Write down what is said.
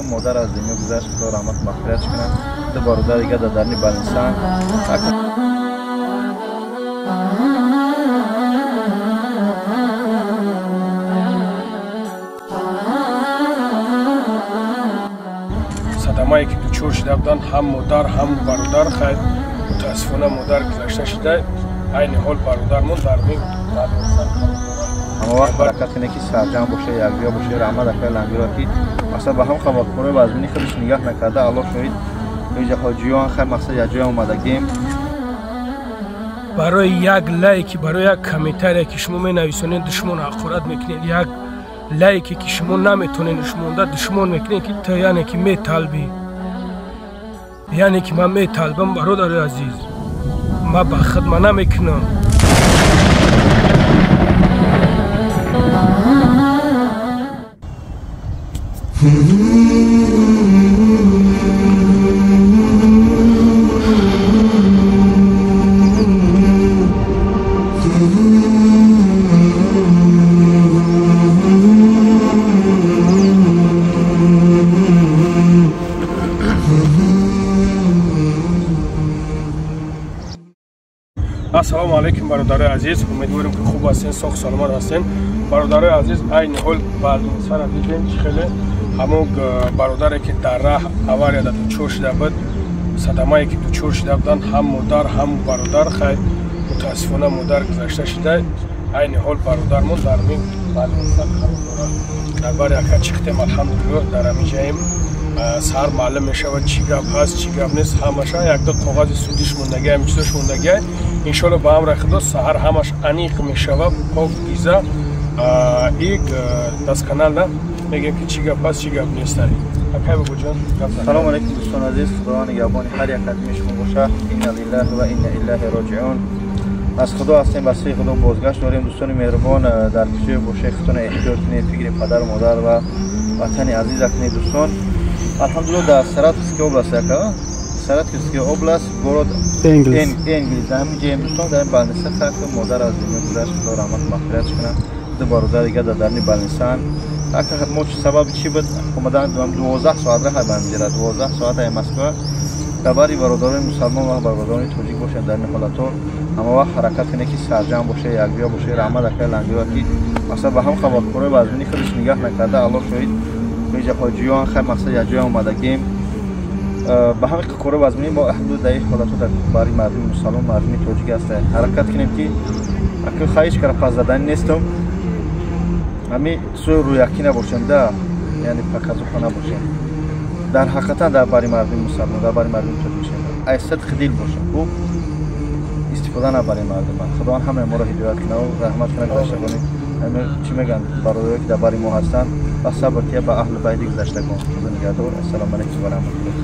Модар аз дунё гузашт, Худо раҳмат мағфиратш кунад. Ду бародар дига дар дарни балнисанд. Садамае ки дучор шуда буданд ҳам модар, ҳам бародар, хайр, мутаассифона модар гузашта шуда, айни ҳол бародармон дар балниса қарор дорад. Ҳама вақт ҳаракат кунед, ки сарҷамъ боше, якҷоя боше. Раҳмат акай Лангиро, ки мақсад ба ҳам қабаккорои вазмини худаш нигаҳ накарда, Аллоҳ шоҳид, иҷа ҳоҷиён, хайр, мақсад якҷоя омадагем. Барои як лайки, барои як комментария, ки шумо менависонед, душмон ҳақорат мекунед. Як лайке, ки шумо наметонед шумонда, душмон мекунед, ки ту яъне ки металбӣ, яъне ки ман металбам. Бародари азиз, ман ба хидма намекунам. Ассалому алайкум, бародарои азиз, умедворем, ки хуб ҳастен, соғ саломат ҳастен. Бародарои азиз, айни ҳол балнисара дидем, чӣ хеле ҳамон бародаре, ки дар раҳ аварияда дучор шуда буд, садамае ки дучор шуда буданд ҳам модар, ҳам бародар, хайр, мутаассифона модар гузашта шуда, айни ҳол бародармон дар балниса қарор дорад. Дар бари ака чихтем, алҳамдулиллоҳ, дар ҳамин саҳар маълум мешавад, чӣ гап ҳаст, чӣ гап нест. Ҳамаша якду коғази судиш мондагиа, ҳамин чизош мондагиа. Иншоалло, ба амри Худо, саҳар ҳамаш аниқ мешавад, пок гиза и досконально мегӯем, ки чӣ гап ҳаст, чӣ гап нест. Акай Бобоҷон. Салому алайкум, дӯстони азиз, Худованд нигаҳбони ҳар як қадами шумо бошад. Инна лиллаҳи ва инна илайҳи роҷиун. Аз Худо ҳастем, ба сӯи Худо бозгашт дорем. Дӯстони меҳрубон, дар куҷое бошед, худтона эҳтиёт кунед, фикри падару модар ва ватани азиза кунед. Дӯстон, алҳамдулиллоҳ, дар Саратовская область, ака, Саратовская область, город Энгельс, дар ҳамин ҷоем, дӯстон, дар балниса хак модар аз дунё гузашт, Худо раҳмат мағфиратш кунад. Ду бародар дига дар дарни балнисаанд. Ака, мо сабаби чӣ буд омадан? 12 соат раҳ ба ҳаминҷара, 12 соат ай Москва. Дар бари бародарони мусалмон ва бародарони тоҷик бошем. Дар ин ҳолатҳо ҳама вақт ҳаракат кунед, ки сарҷамъ боше, якҷоя боше. Раҳмат акай Лангиро, ки мақсад ба ҳам қабаккорои вазмини худаш нигаҳ накарда, Аллоҳ шоҳид, иҷа ҳоҷиён, хайр, мақсад якҷоя омадагем. Ба ҳамин кори вазминӣ мо, алҳамдулилла, дар ин ҳолатҳо дар бари мардуми мусалмон, мардуми тоҷик ҳаста. Ҳаракат кунем, ки ака хаҳиш кара, пас заданӣ нестам, ҳами сӯи рӯякӣ набошем да, яъне показуха набошем. Дар ҳақиқатан дар бари мардуми мусалмон, дар бари мардуми тоҷик бошем, аз сидқи дил бошем, хуб истифода набарем мардума. Худованд ҳамаи моро ҳидоят кунаву раҳмат кунад гузаштагони, чӣ мегӯянд, бародарое, ки дар бари мо ҳастанд, ва сабр тия ба аҳли байти гузаштагон. Худо нигаҳдор. Ассалому алайкум ва раҳматуллоҳ.